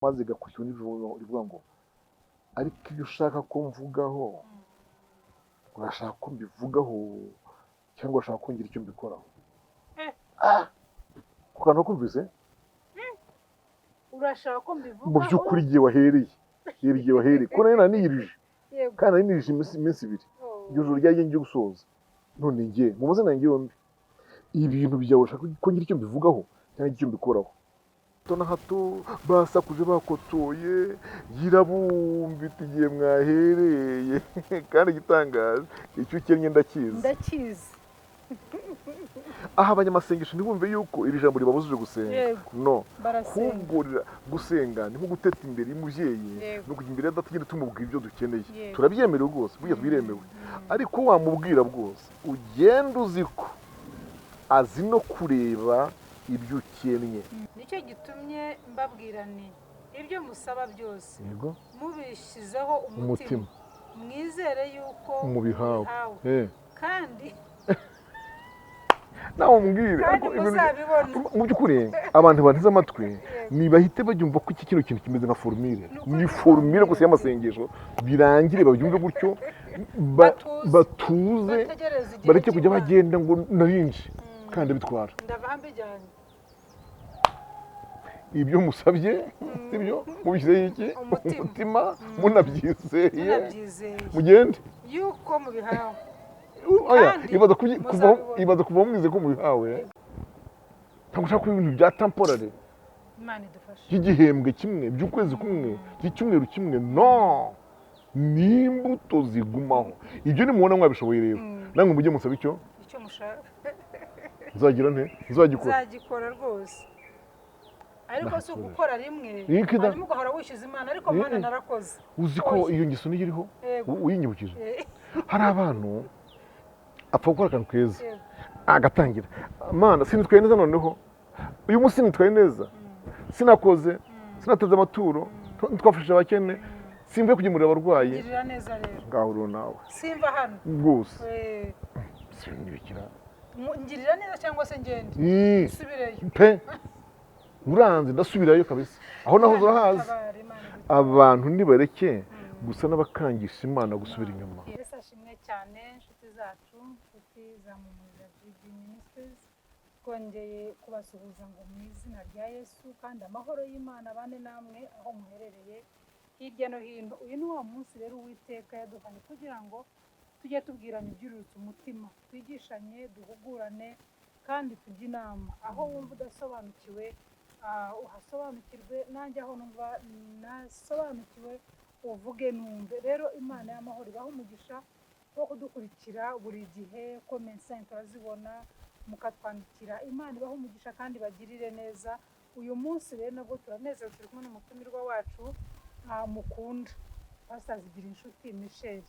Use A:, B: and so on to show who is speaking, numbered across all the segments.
A: Maze igakurikirwa n'ijambo rivuga ngo: "Ariko ibyo ushaka ko mvugaho, urashaka ko mbivugaho cyangwa urashaka ko ngira icyo mbikoraho?" Ah! Ku kantu kumvise.
B: Urashaka ko mbivugaho?
A: Mu by'ukuri, igihe wahereye, reba igihe wahereye, kuko nari naniyirije. Kandi nari nirije iminsi 2.
B: Oh.
A: Iryo joro ryagiye ngiye gusoza, none njye mu mazina yanjye yombi, ibintu byawe ushaka ko ngira icyo mbivugaho cyangwa icyo mbikoraho? Hato na hato basakuje, bakotoye, yirabumbita igihe mwahereye. Kandi igitangaje, icyo ukennye ndakizi.
B: Ndakizi.
A: Aha abanyamasengesho ntibumve yuko iri jambo ribabujije gusenga. No.
B: Barasenga.
A: Ahubwo gusenga ni nko guteta imbere y'umubyeyi, no kujya imbere ya data, tugenda tumubwira ibyo dukeneye. Turabyemerewe rwose, burya twiremewe. Ariko wamubwira bwose, ugenda uzi ko azi no kureba ibyo ukennye.
B: Nicyo gitumye mbabwira nti: ibyo musaba byose, mubishyizeho umutima,
A: umutima,
B: mwizere yuko
A: mubihawe.
B: Mubihawe, kandi
A: nawe umbwire.
B: Kandi
A: ariko
B: muzabibona.
A: Mu by'ukuri, abantu banteze amatwi nibahite babyumva ko iki kino kintu kimeze nka formule.
B: Ni ukuri.
A: Ni formule gusa y'amasengesho, birangire babyumve gutyo,
B: Batuze.
A: Batuze.
B: Bategereze igihe
A: Bareke kujya
B: cy'Imana.
A: bagenda ngo narinje kandi bitwara.
B: Ndava mbijyanye.
A: Ibyo musabye, sibyo? Mubishyizeho iki?
B: Umutima.
A: Umutima, munabyizeye.
B: Munabyizeye.
A: Mugende.
B: Yuko mubihawe.
A: Oya.
B: Kandi
A: Ibaza kuvaho.
B: muzabibona.
A: Ibaza kuvaho mwize ko mubihawe. Ntabwo ushaka kuba ibintu bya temporary.
B: Imana idufashe.
A: By'igihembwe kimwe, by'ukwezi kumwe, by'icyumweru kimwe. No, ni imbuto zigumaho. Ibyo nimubona mwabishoboye rero, namwe mujye musaba icyo
B: icyo mushaka.
A: Nzagira nte? Nzagikora.
B: Nzagikora rwose, ariko si ugukora rimwe
A: Ikida.
B: hanyuma ugahora wishyuza Imana: "Ariko Mana, narakoze."
A: Uzi ko
B: Oya.
A: iyo ngeso niyo iriho. Uyinyibukije. Hari abantu apfa gukora akantu keza, agatangira: "Mana, sinitwaye neza, noneho uyu munsi sinitwaye neza, sinakoze, sinateze amaturo, ntitwafashije abakene, simvuye kugemurira abarwayi."
B: Ngirira neza rero.
A: Ngaho uri nawe.
B: Simva hano.
A: Rwose. Sinibikira.
B: Ngirira neza cyangwa se ngende nsubireyo.
A: Pe, uranze, ndasubirayo kabisa, aho naho urahazi.
B: Tabara, Imana igutabare.
A: Abantu nibareke gusa n'abakangisha Imana gusubira inyuma.
B: Yesu ashimwe cyane, inshuti zacu, inshuti za Mumurira GG Ministries. Twongeye kubasuhuza ngo mu izina rya Yesu, kandi amahoro y'Imana abane namwe aho muherereye hirya no hino. Uyu ni wa munsi rero Uwiteka yaduhaye kugira ngo tujye tubwirana ibyururutse umutima, twigishanye, duhugurane kandi tujye inama. Aho wumva udasobanukiwe, uhasobanukirwe, nanjye aho numva nasobanukiwe uvuge numve. Rero Imana y'amahoro ibaha umugisha wo kudukurikira buri gihe. Comments turazibona, mukatwandikira. Imana ibaha umugisha kandi bagirire neza. Uyu munsi rero nabwo turanezerewe, turi kumwe n'umutumirwa wacu mukunda, Pastor Zigirinshuti Michel.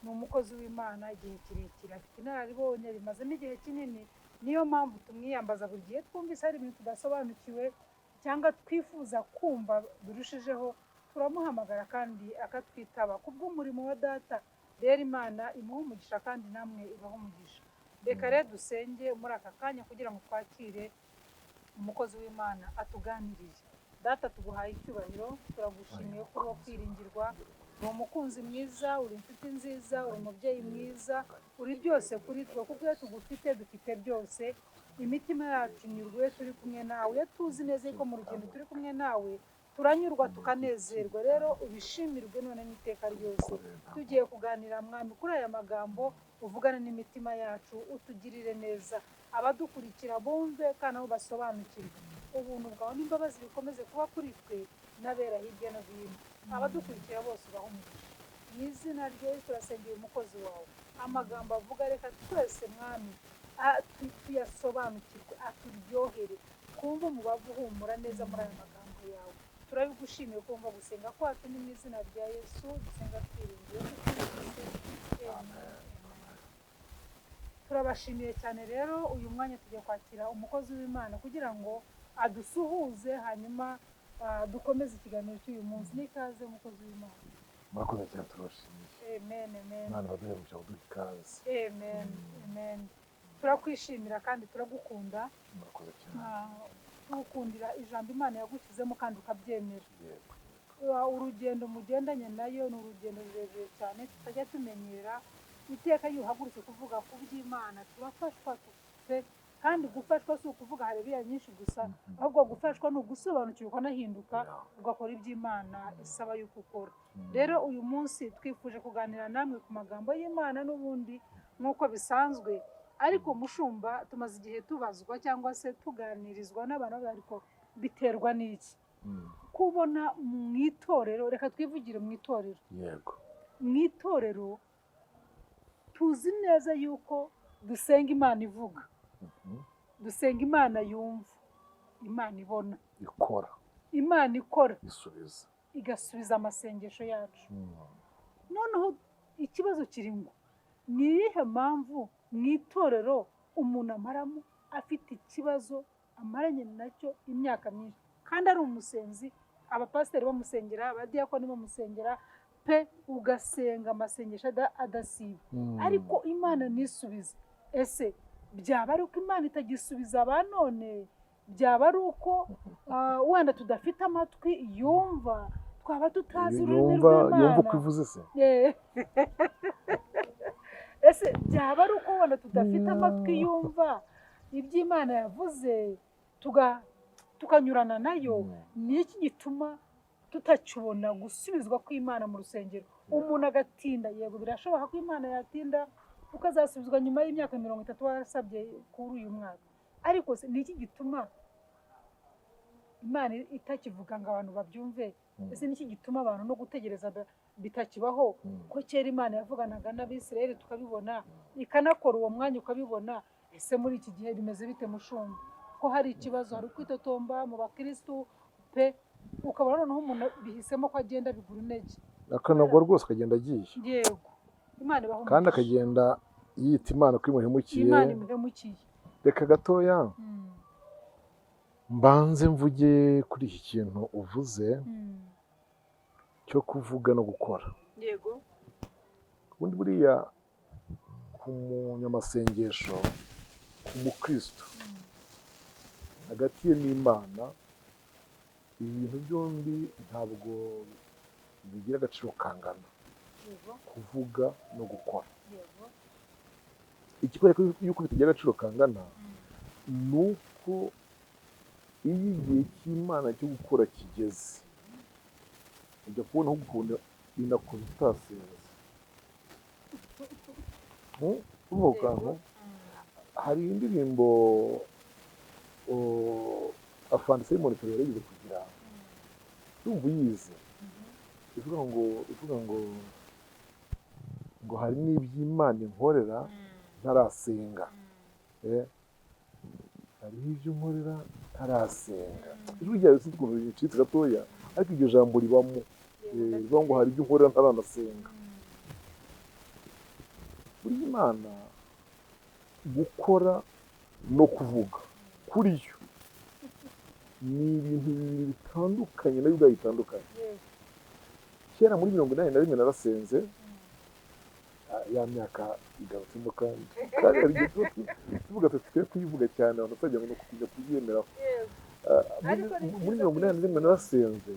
B: Ni umukozi w'Imana igihe kirekire, afite inararibonye bimazemo igihe kinini. Niyo mpamvu tumwiyambaza buri gihe twumvise hari ibintu tudasobanukiwe cyangwa twifuza kumva birushijeho. Turamuhamagara kandi akatwitaba kubw'umurimo wa data. Rero Imana imuhe umugisha kandi namwe ibahe umugisha. Reka rero dusenge muri aka kanya kugira ngo twakire umukozi w'Imana atuganirire. Data, tuguhaye icyubahiro, turagushimiye ko uri uwo kwiringirwa, uri umukunzi mwiza, uri inshuti nziza, uri umubyeyi mwiza, uri byose kuri twe, kuko iyo tugufite dufite byose. Imitima yacu inyurwa iyo turi kumwe nawe. Iyo tuzi neza ko mu rugendo turi kumwe nawe, turanyurwa tukanezerwa. Rero ubishimirwe none n'iteka ryose. Tugiye kuganira, Mwami, kuri aya magambo, uvugane n'imitima yacu, utugirire neza, abadukurikira bumve kandi nabo basobanukirwe. Ubuntu bwawe n'imbabazi bikomeze kuba kuri twe n'abera hirya no hino. Abadukurikira bose ubahe umugisha. Mu izina rye turasengera umukozi wawe. Amagambo avuga, reka twese, Mwami, tuyasobanukirwe, aturyohere, twumve umubavu uhumura neza muri aya magambo yawe. Turabigushimiye kumva gusenga kwacu. Ni mu izina rya Yesu dusenga twiringiye ko twumvise. Amen. Turabashimiye cyane. Rero uyu mwanya tugiye kwakira umukozi w'Imana kugira ngo adusuhuze, hanyuma dukomeze ikiganiro cy'uyu munsi. N'ikaze, umukozi w'Imana.
A: Murakoze cyane, turabashimiye.
B: Amen, amen.
A: Imana baduhe umugisha, kuduha ikaze.
B: Amen, amen. Turakwishimira kandi turagukunda.
A: Murakoze cyane.
B: Tugukundira ijambo Imana yagushyizemo kandi ukabyemera.
A: Yego.
B: Urugendo mugendanye nayo ni urugendo rurerure cyane tutajya tumenyera. Iteka iyo uhagurutse kuvuga ku by'Imana turafashwa pe. Kandi gufashwa si ukuvuga haleluya nyinshi gusa, ahubwo gufashwa ni ugusobanukirwa ukanahinduka, ugakora iby'Imana isaba yuko ukora. Rero uyu munsi twifuje kuganira namwe ku magambo y'Imana n'ubundi nk'uko bisanzwe. Ariko mushumba, tumaze igihe tubazwa cyangwa se tuganirizwa n'abantu bavuga, ariko biterwa n'iki kubona mu itorero? Reka twivugire mu itorero. Mu itorero tuzi neza yuko dusenga Imana ivuga, dusenga Imana yumva, Imana ibona,
A: ikora,
B: Imana ikora,
A: isubiza,
B: igasubiza amasengesho yacu. Noneho ikibazo kiri ngo ni iyihe mpamvu mu itorero umuntu amaramo afite ikibazo amaranye nacyo imyaka myinshi kandi ari umusenzi, abapasiteri bamusengera, abadiyakoni bamusengera pe, ugasenga amasengesho adasiba, ariko Imana ntisubize? Ese byaba ari uko Imana itagisubiza aba none? Byaba ari uko wenda tudafite amatwi yumva, twaba tutazi ururimi
A: Yumva, yumva
B: rw'Imana?
A: uko ivuze se?
B: Ese byaba ari uko wenda tudafite amatwi yumva ibyo Imana yavuze, tukanyurana nayo? Ni iki gituma tutakibona gusubizwa kw'Imana mu rusengero, umuntu agatinda? Yego, birashoboka ko Imana yatinda, ukazasubizwa nyuma y'imyaka 30 warasabye kuri uyu mwaka. Ariko se ni iki gituma Imana itakivuga ngo abantu babyumve? Ese ni iki gituma abantu no gutegereza bitakibaho? Ko kera Imana yavuganaga n'Abisirayeli tukabibona, ikanakora uwo mwanya ukabibona, ese muri iki gihe bimeze bite, mushumba, ko hari ikibazo, hari ukwitotomba mu bakirisitu pe, ukabona noneho umuntu bihisemo ko agenda bigura intege?
A: Akanagwa rwose, akagenda agiye.
B: Yego, Imana ibaha
A: Kandi
B: umugisha.
A: akagenda yita Imana ko imuhemukiye.
B: Imana imuhemukiye.
A: Reka gatoya mbanze mvuge kuri iki kintu uvuze cyo kuvuga no gukora. Ubundi buriya ku munyamasengesho, ku mukristo, hagati ye n'Imana, ibi bintu byombi ntabwo bigira agaciro kangana, kuvuga no gukora. Ikikwereka yuko bitagira agaciro kangana ni uko iyo igihe cy'Imana cyo gukora kigeze, ujya kubona aho ukuntu inakoze utasenze. Urumva ako kantu? Hari indirimbo Afande Simon Kabera yigeze kugira, ndumva uyizi, ivuga ngo hari n'iby'Imana inkorera ntarasenga. Hariho ibyo nkorera ntarasenga. Ijwi ryayo sinzi ukuntu ricitse gatoya, ariko iryo jambo ribamo. Rivuga ngo hari ibyo nkorera ntaranasenga. Burya Imana gukora no kuvuga kuri yo ni ibintu bibiri bitandukanye, nayo ubwayo bitandukanye. Kera muri 81 narasenze, ya myaka igarutsemo. Kandi hari igihe tuba tuvuga tuti twe kuyivuga cyane, abantu batagira ngo ni ukujya kubyemeraho.
B: Ariko ni
A: Muri
B: byiza.
A: 81 narasenze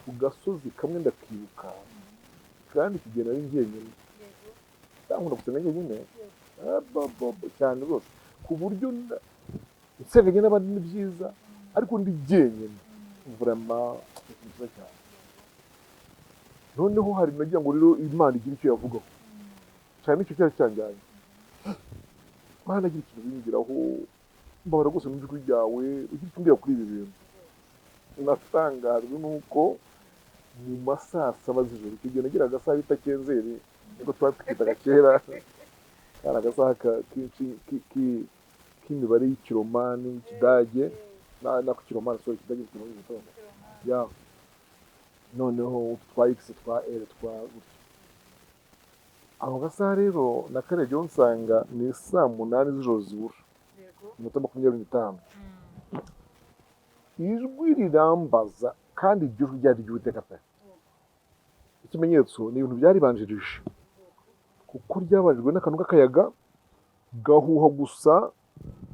A: ku gasozi kamwe, ndakibuka, kandi iki gihe nari njyenyine. Nkunda gusenga njyenyine. Ah, bo, bo, cyane rwose, ku buryo nsenganye n'abandi ni byiza, ariko ndi jyenyine vraiment ni ikintu cyiza cyane. Noneho hari nagira ngo rero Imana igire icyo yavugaho cyane, icyo cyari cyanjyanye. Imana agira ikintu bingiraho, mbabara rwose mu ijwi ryawe, ugira icyo umbwira kuri ibi bintu. Natangajwe nuko mu ma saa saba z'ijoro, icyo gihe nagiraga agasaha bita kenzeri, niko twari tukitaga kera, kari agasaha k'imibare y'ikiromani, y'ikidage, nako kiromani, sorry, ikidage, kiromani ya. Noneho twa x, twa l, twa gutya. Ako gasaha rero nakarebyeho nsanga ni saa 8 z'ijoro zibura iminota 25. Ijwi rirambaza, kandi iryo jwi ryari iry'Uwiteka pe. Ikimenyetso ni ibintu byaribanjirije, kuko ryabanjirijwe n'akantu k'akayaga gahuha gusa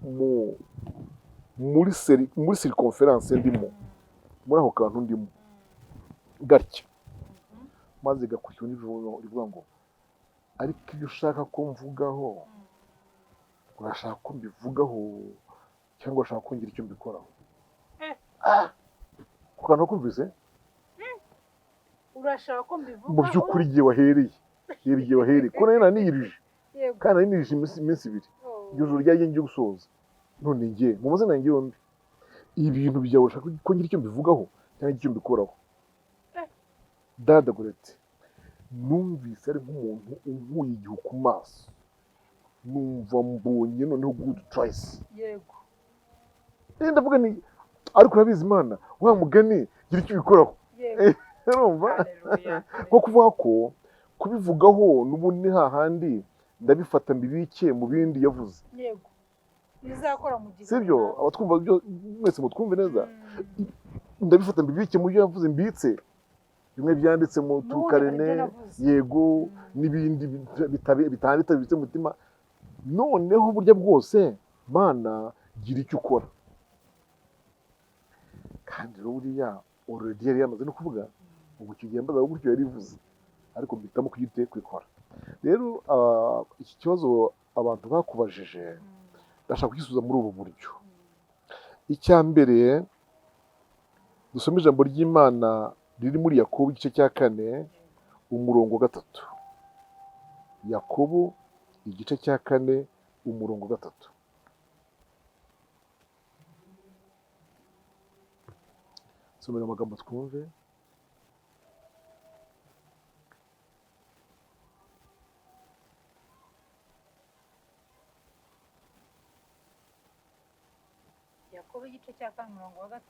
A: mu Muri circonstance ndimo, muri ako kantu ndimo gatya, maze gakurikirwa n'ijambo rivuga ngo: "Ariko ibyo ushaka ko mvugaho, urashaka ko mbivugaho cyangwa urashaka ko ngira icyo mbikoraho?" Ah! Ku kantu wakumvise?
B: Urashaka ko mbivugaho?
A: Mu by'ukuri igihe wahereye, reba igihe wahereye, kuko nari naniyirije. Kandi nari nirije iminsi 2.
B: Oh.
A: Iryo joro ryagiye ngiye gusoza, none njye mu mazina yanjye yombi, ibintu byawe ushaka ko ngira icyo mbivugaho cyangwa icyo mbikoraho? Dada Goreti, numvise ari nk'umuntu unkuye igihu ku maso, numva mbonye noneho good choice. Ndavuga ni ariko urabizi Imana, wa mugani, gira icyo ubikoraho. Urumva?
B: Haleluya.
A: Nko kuvuga ko kubivugaho n'ubundi ni hahandi ndabifata mbibike mu bindi yavuze.
B: Yego, bizakora mu gihe
A: Sibyo?
B: runaka.
A: Abatwumva byo mwese mutwumve neza. Ndabifata mbibike mu byo yavuze mbitse, bimwe byanditse mu
B: N'ubundi hari
A: tukarene.
B: ibyo navuze.
A: Yego, n'ibindi bitanditse bibitse mu mutima. Noneho uburyo bwose, Mana, gira icyo ukora. Kandi rero buriya already yari yamaze no kuvuga. Ubu icyo gihe mbaza gutyo yari ivuze, ariko mpitamo kuyite kwikora. Rero iki kibazo abantu bakubajije, ndashaka kugisubiza muri ubu buryo. Icya mbere, dusome ijambo ry'Imana riri muri Yakobo igice cya 4 umurongo wa 3. Yakobo igice cya 4 umurongo wa 3. Somera amagambo twumve.
B: Yakobo igice cya 4 umurongo wa 3.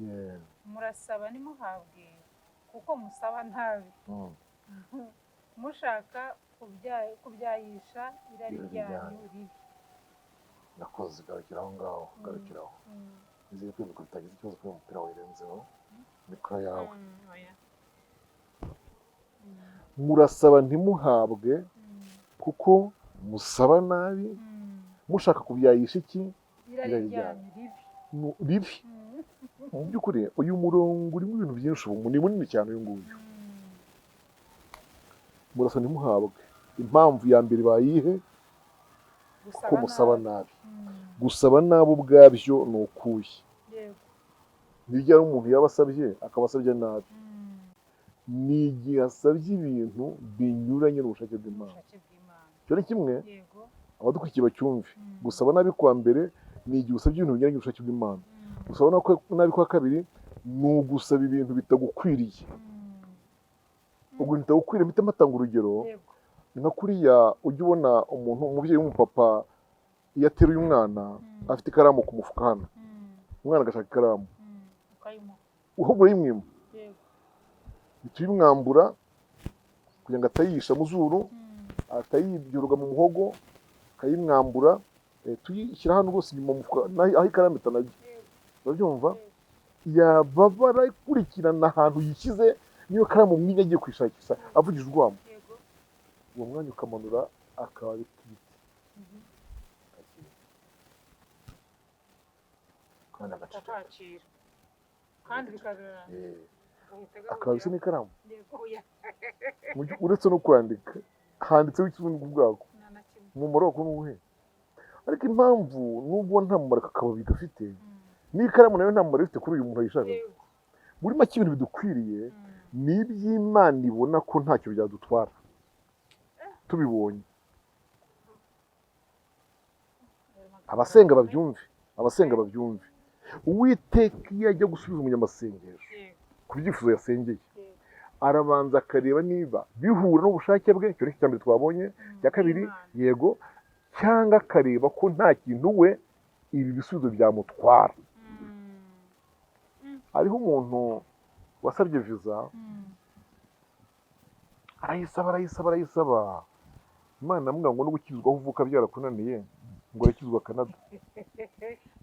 A: Yeah.
B: Murasaba ntimuhabwe kuko musaba nabi, mushaka kubyayisha irari
A: Irari
B: ryanyu
A: ryanyu.
B: ribi.
A: Nakoze, garukira aho ngaho, garukira aho. Nizeye ko mikoro itagize ikibazo kubera umupira wirenzeho mikoro yawe.
B: Oya.
A: Murasaba ntimuhabwe kuko musaba nabi, mushaka kubyayisha iki?
B: Irari
A: Irari
B: ryanyu ribi.
A: Ribi. Mu by'ukuri uyu murongo urimo ibintu byinshi, ubu ni munini cyane uyu nguyu. Murasa ntimuhabwe, impamvu ya mbere bayihe?
B: Gusaba
A: Kuko musaba
B: nabi.
A: nabi. Gusaba nabi ubwabyo ni ukuye? Ni ryari umuntu yaba asabye akaba asabye nabi? Ni igihe asabye ibintu binyuranye n'ubushake bw'Imana.
B: Ubushake bw'Imana.
A: Icyo ni kimwe. Abadukurikiye bacyumve. Gusaba nabi kwa mbere ni igihe usabye ibintu binyuranye n'ubushake bw'Imana. Gusaba nabi kwa kabiri ni ugusaba ibintu bitagukwiriye. Ubwo bitagukwiriye, mpita mpatanga urugero. Ni nka kuriya ujya ubona umuntu, umubyeyi w'umupapa, iyo ateruye umwana, afite ikaramu ku mufuka hano, umwana agashaka ikaramu,
B: Ukayimuha.
A: Ahubwo urayimwima. Uhita uyimwambura kugira ngo atayisha mu zuru, atayibyuruga mu muhogo, akayimwambura, tuyishyira hano rwose inyuma mu mufuka aho ikaramu itanajya. Urabyumva? Yababara ikurikirana ahantu yishyize niyo karamu mwinyi agiye kuyishakisha avugije urwamo. Uwo mwanya ukamanura akababi k'ibiti kandi agaceceka.
B: Akakira kandi bikagaragara. Agahita
A: Akababi se
B: gahurira.
A: n'ikaramu?
B: Yego, oya.
A: Uretse no kwandika handitseho ikibuno ubwako?
B: Nta na kimwe.
A: Umumaro wako ni uwuhe? Ariko impamvu nubwo nta mumaro aka kababi gafite, n'ikaramu nayo nta mumaro ifite kuri uyu muntu ayishaka. Muri make, ibintu bidukwiriye ni iby'Imana ibona ko ntacyo byadutwara tubibonye. Abasenga babyumve, abasenga babyumve. Uwiteka iyo ajya gusubiza umunyamasengesho ku byifuzo yasengeye, arabanza akareba niba bihura n'ubushake bwe. Icyo ni icya mbere twabonye. Icya kabiri,
B: Imana.
A: yego, cyangwa akareba ko nta kintu we ibi bisubizo byamutwara. Hariho umuntu wasabye viza, arayisaba, arayisaba, arayisaba. Imana iramubwira ngo no gukizwa aho uvuka byarakunaniye, ngo urakizwa Canada?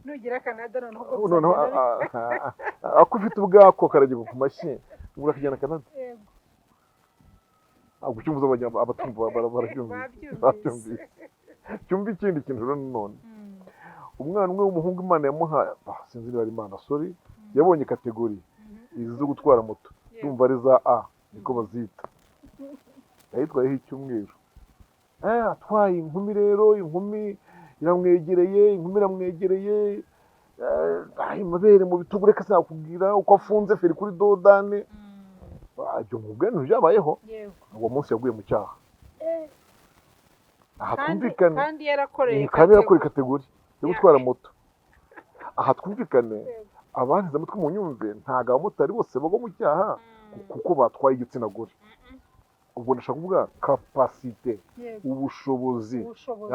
B: Nugira Canada noneho ubwo
A: Noneho
B: bizagenda bite?
A: ako ufite ubwako karagirwa ku mashyi, ngo urakijyana Canada?
B: Yego.
A: Gucyumva abatumva barabyumvise.
B: Babyumvise.
A: Babyumvise. Cyumva ikindi kintu rero nanone. Umwana umwe w'umuhungu Imana yamuhaye, sinzi niba ari Imana, sorry, yabonye catégorie izi zo gutwara moto, ndumva ari za A niko bazita. Yayitwayeho icyumweru, atwaye inkumi. Rero inkumi iramwegereye, inkumi iramwegereye, amabere mu bitugu, reka sinakubwira uko afunze feri kuri dodane. Ibyo nkubwira ntibyabayeho. Uwo munsi yaguye mu cyaha. Aha
B: Kandi
A: twumvikane,
B: kandi yarakoreye
A: kandi yarakoreye catégorie yo gutwara moto. Aha twumvikane, abanteze amatwi mu nyumve, ntabwo abamotari bose bagwa mu cyaha kuko batwaye igitsina gore. Ubwo ndashaka kuvuga capacité, ubushobozi.
B: Ubushobozi.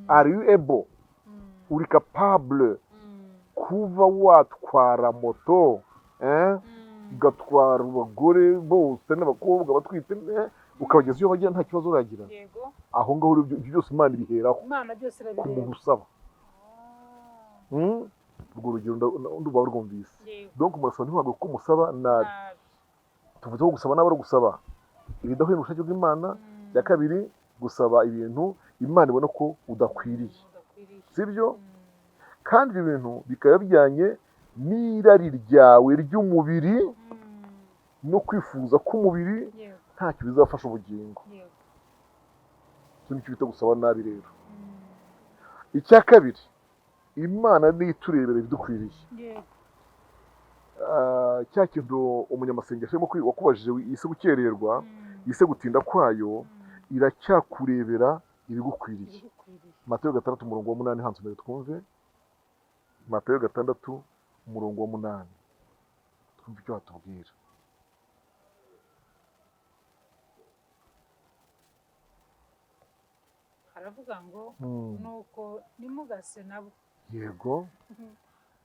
A: Are you able, uri capable kuba watwara moto, eh? Ugatwara abagore bose n'abakobwa batwite, ukabageza iyo bajya nta kibazo uragira. Aho ngaho ibyo byose Imana ibiheraho
B: Imana byose
A: ku
B: irabireba.
A: muntu usaba. Urwo rugero ndumva barwumvise. Donc murasaba ntiwabwe kuko musaba nabi.
B: Nabi.
A: Tuvuze ko gusaba nabi ari ugusaba ibidahuye n'ubushake bw'Imana. Icya kabiri, gusaba ibintu Imana ibona ko udakwiriye.
B: Udakwiriye.
A: Sibyo? Kandi ibyo bintu bikaba bijyanye n'irari ryawe ry'umubiri no kwifuza k'umubiri, ntacyo bizafasha ubugingo. Icyo nicyo bita gusaba nabi rero. Icya kabiri, Imana niyo iturebera ibidukwiriye. Cya kintu umunyamasengesho arimo wakubajije yise gukererwa, yise gutinda kwayo, iracyakurebera ibigukwiriye.
B: Ibigukwiriye.
A: Matayo 6 umurongo wa 8, hanze mbere twumve. Matayo 6 umurongo wa 8, twumve icyo hatubwira.
B: Haravuga ngo: "Nuko ntimugase nabo,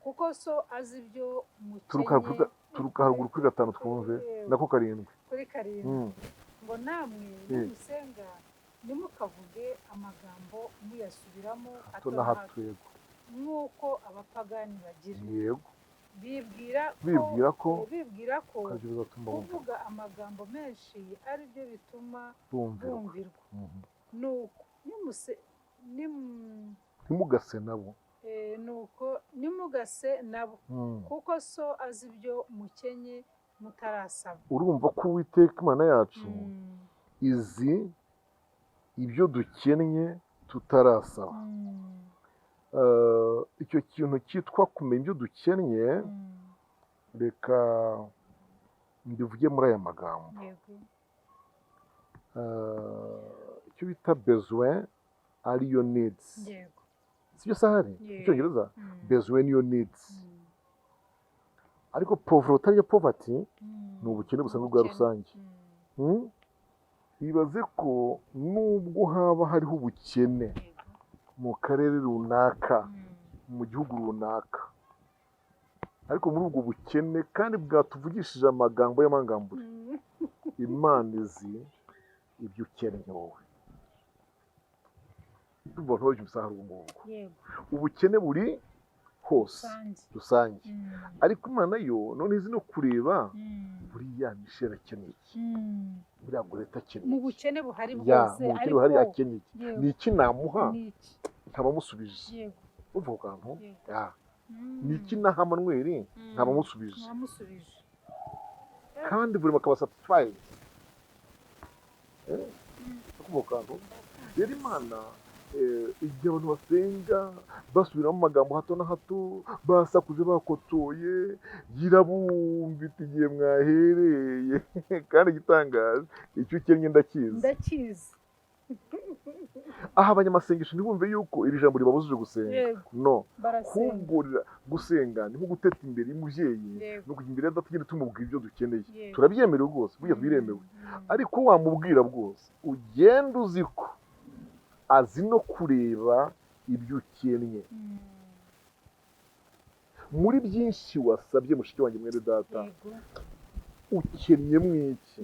B: kuko so azi ibyo
A: Turuka
B: mukenye."
A: Turuka haruguru kuri 5 twumve, nako 7.
B: Kuri 7. Ngo: "Namwe nimusenga ntimukavuge amagambo muyasubiramo
A: hato na hato, yego.
B: Nk'uko abapagani bagira, bibwira ko
A: bibwira ko
B: bibwira ko
A: aribyo bizatuma bumva
B: kuvuga amagambo menshi ari byo bituma
A: bumvirwa."
B: bumvirwa. Nuko nimuse
A: Ntimugase nabo.
B: Nuko ntimugase nabo, kuko so azi ibyo mukenye mutarasaba."
A: Urumva ko Uwiteka Imana yacu izi ibyo dukennye tutarasaba. Icyo kintu cyitwa kumenya ibyo dukennye, reka mbivuge muri aya magambo. Icyo bita besoin ariyo needs, sibyo sahari mu cyongereza? Besoin niyo needs, ariko pauvreté ariyo poverty ni ubukene busanzwe bwa
B: Ubukene.
A: rusange. Ibaze ko nubwo haba hariho ubukene mu karere runaka, mu gihugu runaka, ariko muri ubwo bukene kandi bwatuvugishije amagambo y'amangambure, Imana izi ibyo ukennye wowe. Ndumva abantu babyumvise ahari ubu ngubwo. Ubukene buri hose
B: rusange.
A: Rusange. Ariko Imana yo none izi no kureba buriya Michel akeneye iki, buriya Goreta akeneye
B: Mu
A: iki,
B: bukene buhari
A: ya
B: bwose,
A: mu bukene
B: ariko
A: buhari akeneye iki, ni iki namuha
B: Ni iki?
A: ntabamusubije. Urumva ako kantu? Ya. Ni iki naha Manuel ntabamusubije?
B: Ntamusubije.
A: Kandi buri bakaba satisfied. Urumva ako kantu rero? Imana, igihe abantu basenga basubiramo amagambo hato na hato, basakuje, bakotoye, yirabumva iti: "Igihe mwahereye." Kandi igitangaje, icyo ukennye ndakizi.
B: Ndakizi.
A: Aha abanyamasengesho ntibumve yuko iri jambo ribabujije gusenga. No.
B: Barasenga.
A: Ahubwo gusenga ni nko guteta imbere y'umubyeyi, ni ukujya imbere ya data tugenda tumubwira ibyo dukeneye. Turabyemerewe rwose, burya biremewe. Ariko wamubwira bwose, ugenda uzi ko azi no kureba ibyo ukennye muri byinshi wasabye. Mushiki wanjye, mwene data, ukennye mu iki?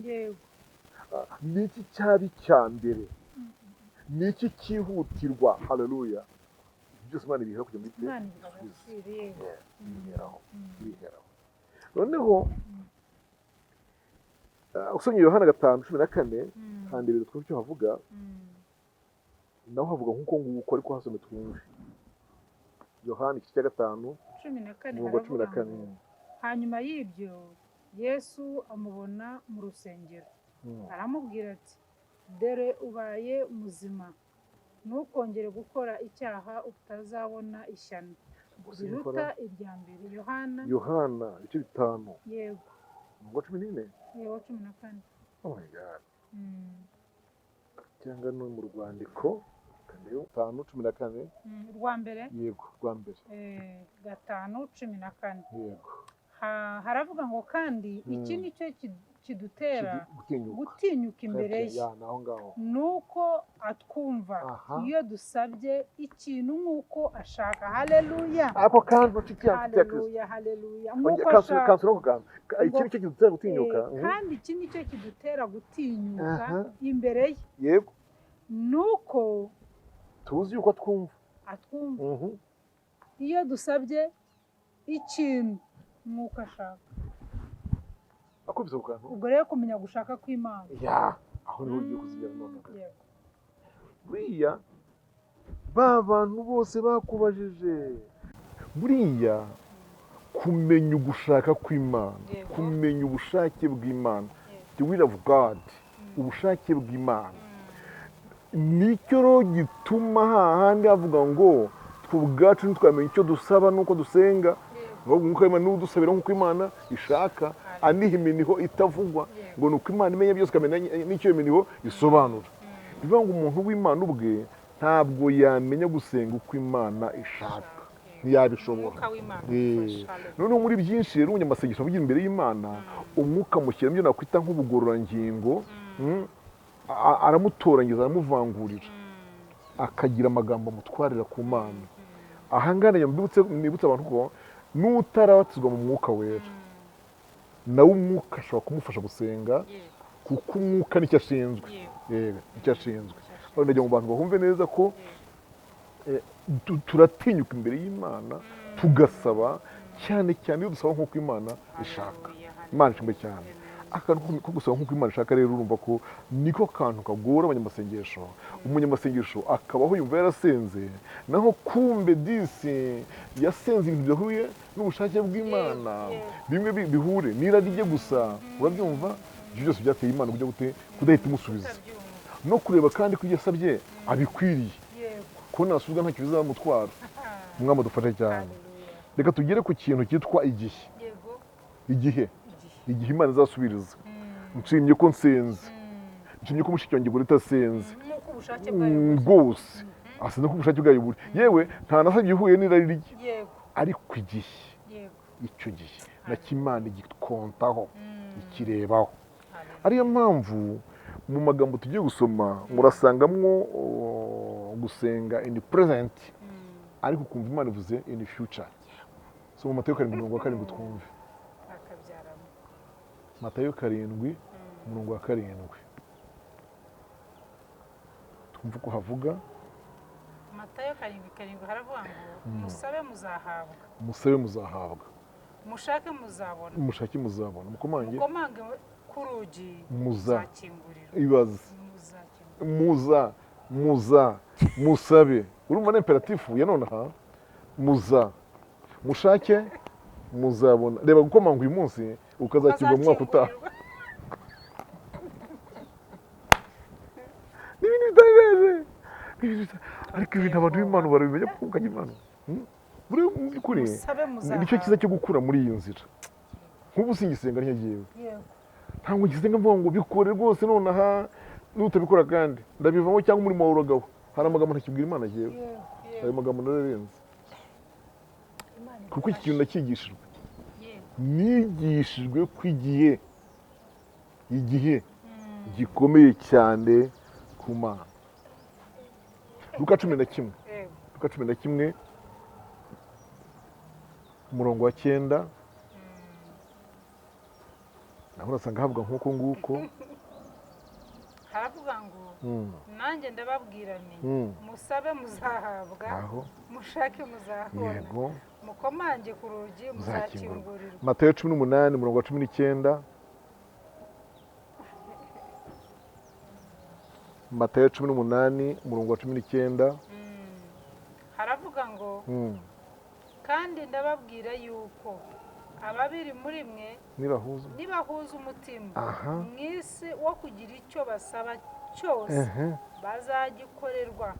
A: Ni iki cyaba icya mbere? Ni iki cyihutirwa? Haleluya! Byose Imana ibihera kujya muri
B: Imana ibiha agaciro, yego.
A: Ibiheraho, ibiheraho. Noneho usomye Yohana 5:14, handebere twumve icyo havuga. Naho havuga nk'uko nguko, ariko hasome twumve. Yohana igice cya 5
B: 14
A: umurongo wa cumi na
B: haravuga
A: kane.
B: ngo hanyuma y'ibyo Yesu amubona mu rusengero, aramubwira ati: "Dore ubaye muzima, ntukongere gukora icyaha utazabona ishyano
A: Gusa
B: riruta
A: nikora
B: irya mbere." Yohana.
A: Yohana ibice 5,
B: Yego.
A: umurongo wa 14.
B: Yego, 14.
A: Oh my God. Cyangwa no mu rwandiko 5:14.
B: Rwa mbere.
A: Yego, rwa mbere.
B: 5:14.
A: Yego.
B: Haravuga ngo kandi iki ni cyo kidutera
A: gutinyuka
B: gutinyuka imbere ye,
A: ya, naho ngaho,
B: nuko atwumva
A: Aha.
B: iyo dusabye ikintu nk'uko ashaka. Haleluya!
A: Ako kantu, nshuti yanjye ya Kristo.
B: Haleluya, haleluya! Nk'uko
A: Kansura,
B: ashaka.
A: Kansura ako kantu. Iki ni cyo kidutera gutinyuka.
B: Kandi iki ni cyo kidutera gutinyuka imbere ye, nuko
A: tuzi yuko twumva
B: atwumva iyo dusabye ikintu nk'uko ashaka.
A: Akubise ako kantu.
B: Ubwo rero kumenya gushaka kw'Imana.
A: Ya, aho niho ugiye kuzigera nonaha.
B: Yego.
A: Buriya ba bantu bose bakubajije, buriya kumenya ugushaka kw'Imana, kumenya ubushake bw'Imana, the will of God, ubushake bw'Imana, nicyo rero gituma hahandi havuga ngo twe ubwacu ntitwamenya icyo dusaba n'uko dusenga, ngo Umwuka w'Imana niwe udusabira nk'uko Imana ishaka, aniha iminiho itavugwa, ngo ni uko Imana imenya byose, ikamenya n'icyo iyo miniho isobanura. Bivuga ngo umuntu w'Imana ubwe ntabwo yamenya gusenga uko Imana ishaka, ntiyabishobora.
B: Umwuka w'Imana ufasha.
A: Noneho muri byinshi rero umunyamasengesho avugira imbere y'Imana, Umwuka mushyira ibyo nakwita nk'ubugororangingo, aramutorangiza, aramuvangurira, akagira amagambo amutwarira ku Mana. Ahangaha nibutse abantu ko n'utarabatizwa mu Mwuka Wera, nawe Umwuka ashobora kumufasha gusenga, kuko Umwuka nicyo ashinzwe. Yego, nicyo ashinzwe. None ndagira ngo abantu bahumve neza ko turatinyuka imbere y'Imana tugasaba, cyane cyane iyo dusaba nk'uko Imana ishaka. Imana ishimwe cyane. Akantu ko gusaba nk'uko Imana ishaka rero, urumva ko niko kantu kagora abanyamasengesho. Umunyamasengesho akabaho yumva yarasenze, naho kumbe disi yasenze ibintu bidahuye n'ubushake bw'Imana. Bimwe bihure n'irari rye gusa, urabyumva? Ibyo byose byateye Imana kujya gute? Kudahita imusubiza.
B: Utabyumva.
A: No kureba kandi ko ibyo yasabye abikwiriye, ko nasubizwa ntacyo bizamutwara. Umwami adufashe cyane.
B: Haleluya.
A: Reka tugere ku kintu cyitwa igihe. Igihe,
B: Igihe.
A: igihe Imana izasubiriza. Nshimye ko nsenze, nshimye ko mushiki wanjye Gorita asenze
B: Nk'uko ubushake bwayo buri.
A: Rwose asenze ko ubushake bwayo buri, yewe nta nasabye ihuye n'irari rye, ariko igihe, icyo gihe nacyo Imana igikontaho, ikirebaho. Ariyo mpamvu mu magambo tugiye gusoma murasangamwo gusenga in the present, ariko ukumva Imana ivuze in the future. So mu Matayo 7:7 twumve.
B: Akabyaramo.
A: Matayo 7:7, twumve uko havuga.
B: Matayo 7:7 haravuga ngo: "Musabe muzahabwa."
A: Musabe muzahabwa.
B: "Mushake muzabona."
A: "Mushake muzabona, mukomange."
B: "Mukomange ku rugi muzakingurirwa."
A: Ibaze.
B: Muzakingurirwa.
A: Muza, muza, musabe. Urumva ni impératif ya nonaha: muza, mushake, muzabona. Reba gukomanga uyu munsi ukazakirwa mu mwaka utaha.
B: Muzakingurirwa.
A: Ni ibintu bitangaje. Ni ibintu ariko ibintu abantu b'Imana barabimenya kuko ukajya Imana. Buriya mu by'ukuri
B: Musabe muzahabwa.
A: nicyo cyiza cyo gukura muri iyi nzira. Nk'ubu singisenga ntiyagiyewe. Ntabwo ngisenga mvuga ngo bikore rwose nonaha, nutabikora kandi ndabivamo cyangwa umurimo wawe uragaho. Hari amagambo ntakibwira Imana jyewe.
B: Yego.
A: Ayo magambo nararenze.
B: Imana
A: Kuko iki kintu
B: idufashe.
A: nakigishijwe. Nigishijwe ko igihe gikomeye cyane ku Mana. Luka 11. Luka 11:9, naho urasanga havuga nk'uko nguko.
B: Haravuga ngo: "Nanjye ndababwira nti: musabe muzahabwa,
A: Aho.
B: mushake muzabona, mukomange ku rugi
A: Muzakingurwa.
B: muzakingurirwa."
A: Matayo 18:19. Matayo 18:19.
B: Haravuga ngo: Kandi ndababwira yuko ababiri muri mwe
A: nibahuza
B: nibahuza umutima
A: aha
B: mu isi wo kugira icyo basaba cyose, bazagikorerwa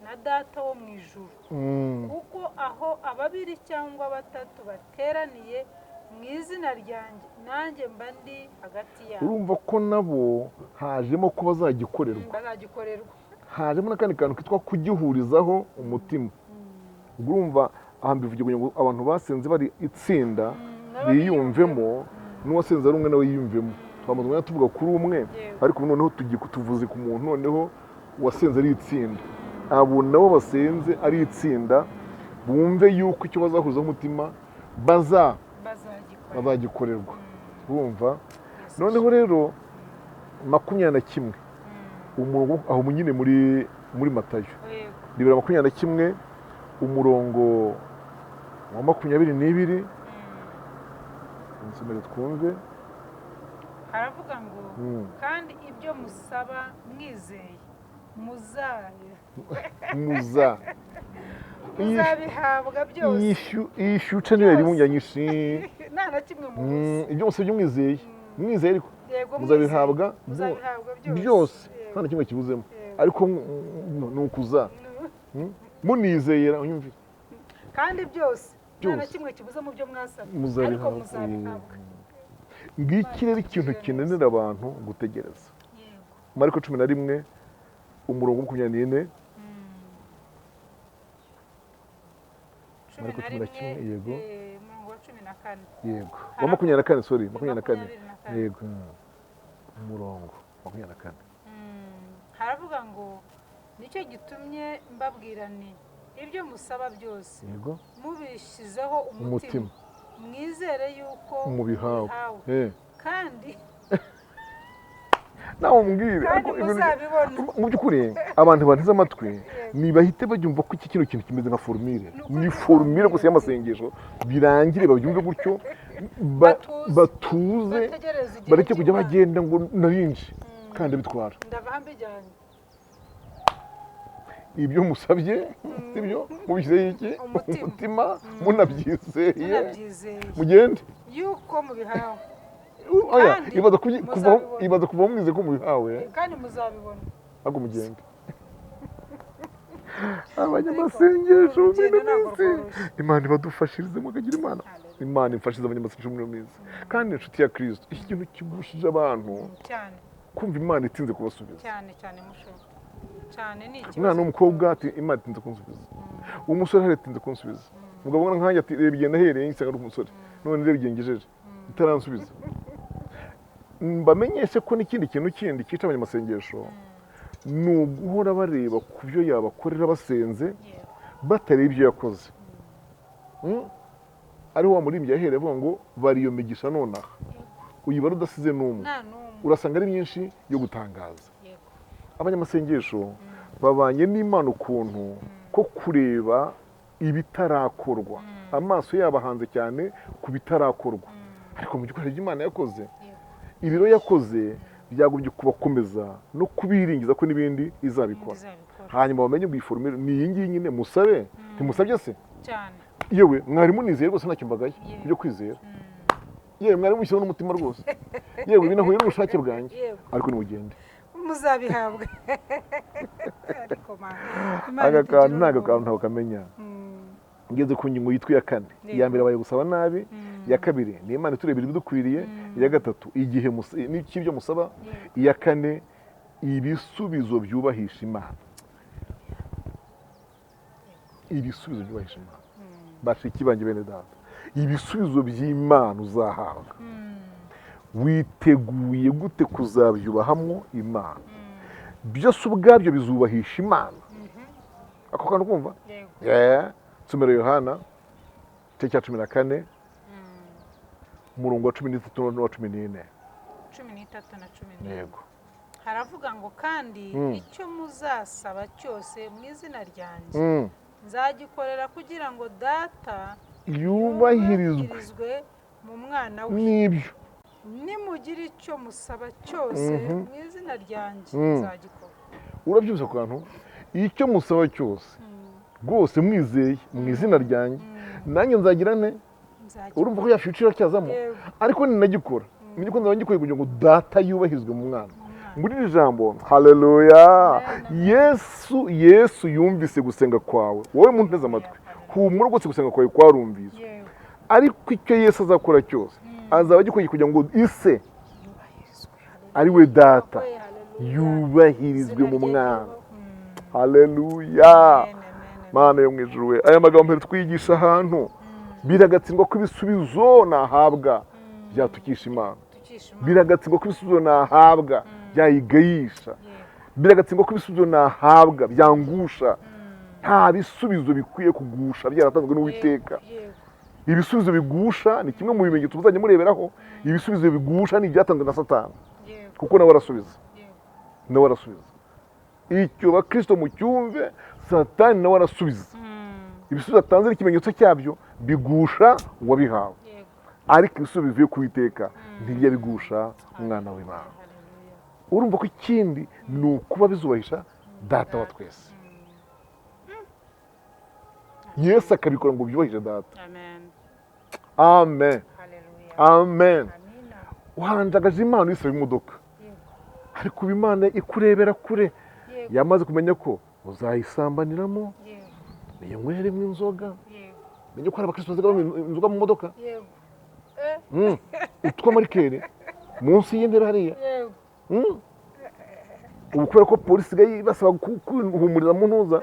B: na Data wo mu ijuru, kuko aho ababiri cyangwa batatu bateraniye mu izina ryanjye, nanjye mba ndi hagati yabo.
A: Urumva ko nabo hajemo ko bazagikorerwa.
B: Bazagikorerwa.
A: Hajemo n'akandi kantu kitwa kugihurizaho umutima. Ubwo urumva aha mbivugiye kugira ngo abantu basenze bari itsinda biyumvemo, n'uwasenze ari umwe nawe yiyumvemo. Twamaze umwanya tuvuga kuri umwe, ariko noneho tugiye kutuvuze ku muntu noneho wasenze ari itsinda. Abo nabo basenze ari itsinda bumve yuko icyo bazahuzaho umutima
B: bazagikorerwa.
A: Bazagikorerwa. Urumva noneho rero 21, umurongo aho nyine muri Matayo, bibiri 21, umurongo wa 22, nsomere twumve.
B: Haravuga ngo: "Kandi ibyo musaba mwizeye
A: muza
B: muzabihabwa byose."
A: Iyi shyuca niyo yari imunyanyishe.
B: Nta na kimwe mubuze.
A: Ibyo musabye mwizeye, mwizeye ariko,
B: Yego,
A: muzabihabwa
B: muzabihabwa byose.
A: Byose, nta na kimwe kibuzemo. Ariko ni ukuza munizeyera, unyumvire.
B: Kandi byose nta na
A: Byose.
B: kimwe kibuze mu byo mwasabye, ariko
A: Muzabihabwa.
B: muzabihabwa.
A: Ngiki rero ikintu kinanira abantu gutegereza. Mariko 11, umurongo 24.
B: Cumi
A: Mariko
B: na
A: 11,
B: rimwe,
A: yego.
B: Umurongo wa 14.
A: Yego, wa 24, sorry, 24.
B: 24.
A: Yego, umurongo 24.
B: Haravuga ngo: "Nicyo gitumye mbabwira nti ibyo musaba byose mubishyizeho umutima,
A: umutima,
B: mwizere yuko
A: mubihawe,
B: mubihawe, kandi
A: nawe umbwire,
B: kandi
A: ariko
B: muzabibona."
A: Mu by'ukuri abantu banteze amatwi nibahite babyumva ko iki kino kintu kimeze nka formule.
B: Ni ukuri.
A: Ni formule gusa y'amasengesho, birangire babyumve gutyo,
B: Batuze.
A: batuze,
B: Bategereze igihe
A: bareke kujya
B: cy'Imana.
A: bagenda ngo narinje kandi bitwara.
B: Ndava aho mbijyanye.
A: Ibyo musabye, sibyo, mubishyizeho iki?
B: Umutima.
A: Umutima, munabyizeye,
B: Munabyizeye
A: mugende
B: yuko mubihawe.
A: Oya,
B: Kandi
A: ibaza kuvaho,
B: muzabibona.
A: ibaza kuvaho mwizeye ko mubihawe,
B: Kandi muzabibona.
A: Ahubwo mugende. Abanyamasengesho
B: Urugendo
A: muri ino
B: ntabwo
A: minsi,
B: rworoshye.
A: Imana ibadufashirize, mukagira Imana.
B: Hallelujah.
A: Imana imfashize abanyamasengesho muri ino minsi. Kandi inshuti ya Kirisito, iki kintu kigushije abantu
B: Cyane.
A: kumva Imana itinze kubasubiza.
B: Cyane cyane, musho, cyane ni ikibazo.
A: Umwana w'umukobwa ati: "Imana itinze kunsubiza." Umusore hari itinze kunsubiza. Umugabo ubona nkanjye ati: "Reba igihe nahereye nsanga ari umusore, none reba igihe ngejeje itaransubiza." Mbamenyeshe ko n'ikindi kintu kindi cyica abanyamasengesho ni uguhora bareba ku byo yabakorera basenze, batareba ibyo yakoze. Ariho wa muririmbyi yahereye avuga ngo: "Bari iyo migisha nonaha, uyibara udasize n'umwe,
B: Nta n'umwe.
A: urasanga ari myinshi yo gutangaza." Abanyamasengesho babanye n'Imana ukuntu ko kureba ibitarakorwa, amaso yabo ahanze cyane ku bitarakorwa, ariko mu by'ukuri hari ibyo Imana yakoze. Ibiro yakoze byagombye kubakomeza no kubiringiza ko n'ibindi izabikora.
B: Izabikora.
A: Hanyuma bamenye ngo iyi formule ni iyi ngiyi nyine, musabe. Ntimusabye se?
B: Cyane.
A: Yewe, mwarimu nizeye rwose, ntacyo mbagaye byo kwizera. Yewe, mwarimu mushyizeho n'umutima rwose, yewe binahuye n'ubushake bwanjye, ariko nimugende.
B: Muzabihabwa. Ariko Mana, Imana
A: Aka kantu
B: itugirire
A: ntabwo
B: ubuntu.
A: Kantu ntabwo kamenya. Ngeze ku ngingo yitwa iya kane. Iya mbere abaye gusaba nabi, iya kabiri ni Imana iturebera ibidukwiriye, iya gatatu igihe cy'ibyo musaba, iya kane ibisubizo byubahisha Imana. Ibisubizo byubahisha Imana. Bashiki banjye, bene data, ibisubizo by'Imana uzahabwa, witeguye gute kuzabyubahamo Imana? Byose ubwabyo bizubahisha Imana. Ako kantu kumva?
B: Yego.
A: Yeah. Nsomero Yohana igice cya 14, umurongo wa 13 n'uwa 14.
B: 13 na 14.
A: Yego.
B: Haravuga ngo: "Kandi icyo muzasaba cyose mu izina ryanjye, nzagikorera kugira ngo Data
A: yubahirizwe
B: yubahirizwe mu Mwana we."
A: N'ibyo.
B: "Nimugira icyo musaba cyose mu izina ryanjye, nzagikora."
A: Urabyumva ku kantu? Icyo musaba cyose. Rwose mwizeye mu izina ryanjye, nanjye nzagira nte? Urumva ko ya future iracyazamo, ariko ninagikora menye ko nzaba ngikora kugira ngo data yubahirizwe mu mwana. Muri iri jambo, haleluya, Yesu yumvise gusenga kwawe. Wowe muntu uteze amatwi, humura rwose, gusenga kwawe kwarumviswe. Ariko icyo Yesu azakora cyose azaba agikora kugira ngo ise ari we data yubahirizwe mu mwana. Haleluya, Mana yo mu ijuru we. Aya magambo mbere twigisha ahantu biragatsindwa ko ibisubizo nahabwa byatukisha Imana, biragatsindwa ko ibisubizo nahabwa byayigayisha, biragatsindwa ko ibisubizo nahabwa byangusha. Nta bisubizo bikwiye kugusha byaratanzwe n'Uwiteka. Ibisubizo bigusha ni kimwe mu bimenyetso muzajya mureberaho. Ibisubizo bigusha ni ibyatanzwe na Satani, kuko nawe arasubiza, nawe arasubiza. Icyo bakristo mucyumve, Satani nawe arasubiza. Ibisubizo atanze n'ikimenyetso cyabyo bigusha uwabihawe, ariko ibisubizo bivuye ku Uwiteka ntibijya bigusha umwana w'Imana. Urumva ko ikindi ni ukuba bizubahisha data wa twese. Yesu akabikora ngo byubahishe data. Amen, amen. Uhanjagaje Imana uyisaba imodoka, ariko ubu Imana ikurebera kure, yamaze kumenya ko uzayisambaniramo, ninyweremo inzoga. Menye ko hari abakristo baziga inzoga mu modoka, utwamarikeri munsi y'intebe hariya. Ubu kubera ko polisi isigaye basaba kuhumuriza mu ntuza,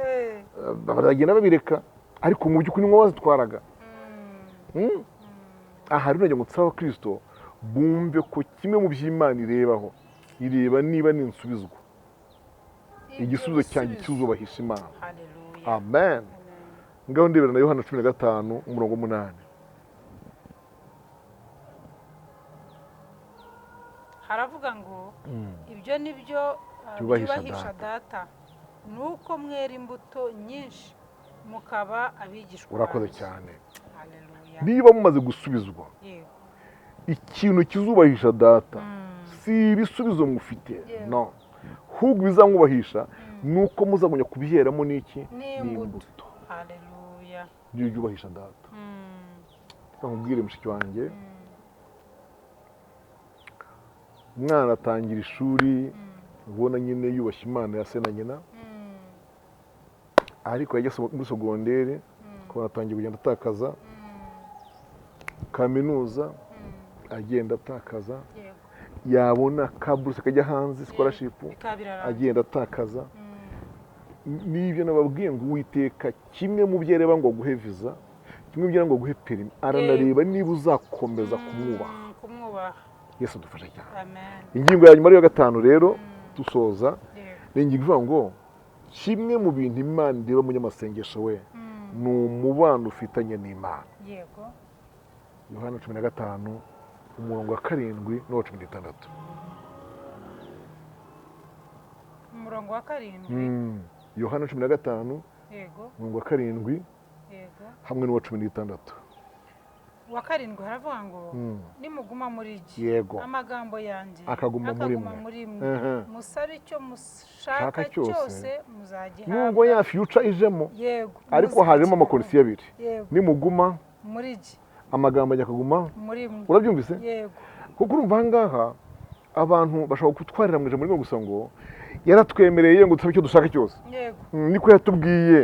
A: baragenda babireka, ariko mu by'ukuri niwe wazitwaraga. Aha rero nagira ngo nsabe abakristo bumve ko kimwe mu by'Imana irebaho, ireba niba ninsubizwa igisubizo cyanjye kizubahisha Imana. Amen. Ngaho ndebera na Yohana 15 umurongo 8.
B: Haravuga ngo ibyo nibyo byubahisha data, nuko mwera imbuto nyinshi mukaba abigishwa.
A: Urakoze cyane. Niba mumaze gusubizwa, ikintu kizubahisha data si ibisubizo mufite, no, ahubwo bizamwubahisha nuko muzagumya kubyeramo n'iki? N'imbuto.
B: Haleluya,
A: nibyo byubahisha data. Nkubwire mushiki wanjye, umwana atangira ishuri ubona nyine yubashye Imana ya se na nyina, ariko yajya muri sogondere akabona atangiye kugenda atakaza, kaminuza agenda atakaza, yabona ka buruse kajya hanze scholarship agenda atakaza. N'ibyo nababwiye ngo Uwiteka kimwe mu byo areba ngo aguhe visa, kimwe mu byo areba ngo aguhe perimi, aranareba niba uzakomeza kumwubaha. Yesu adufashe cyane. Ingingo ya nyuma ariyo gatanu rero dusoza, ni ingingo ivuga ngo kimwe mu bintu Imana ireba umunyamasengesho we ni umubano ufitanye n'Imana. Yohana 15 umurongo wa 7 n'uwa 16.
B: Umurongo wa 7.
A: Yohana 15
B: yego,
A: umurongo wa 7
B: yego,
A: hamwe n'uwa 16.
B: Wa 7 haravuga ngo nimuguma muri jye,
A: yego,
B: amagambo yanjye
A: akaguma muri mwe,
B: musabe icyo mushaka cyose muzagihabwa.
A: Nubwo ya future ijemo,
B: yego,
A: ariko harimo amakondisiyo abiri. Nimuguma
B: muri jye,
A: amagambo ajya akaguma
B: muri mwe.
A: Urabyumvise?
B: Yego.
A: Kuko urumva aha ngaha abantu bashobora gutwarira mu ijambo rimwe gusa ngo yaratwemereye ngo dusabe icyo dushaka cyose, niko yatubwiye.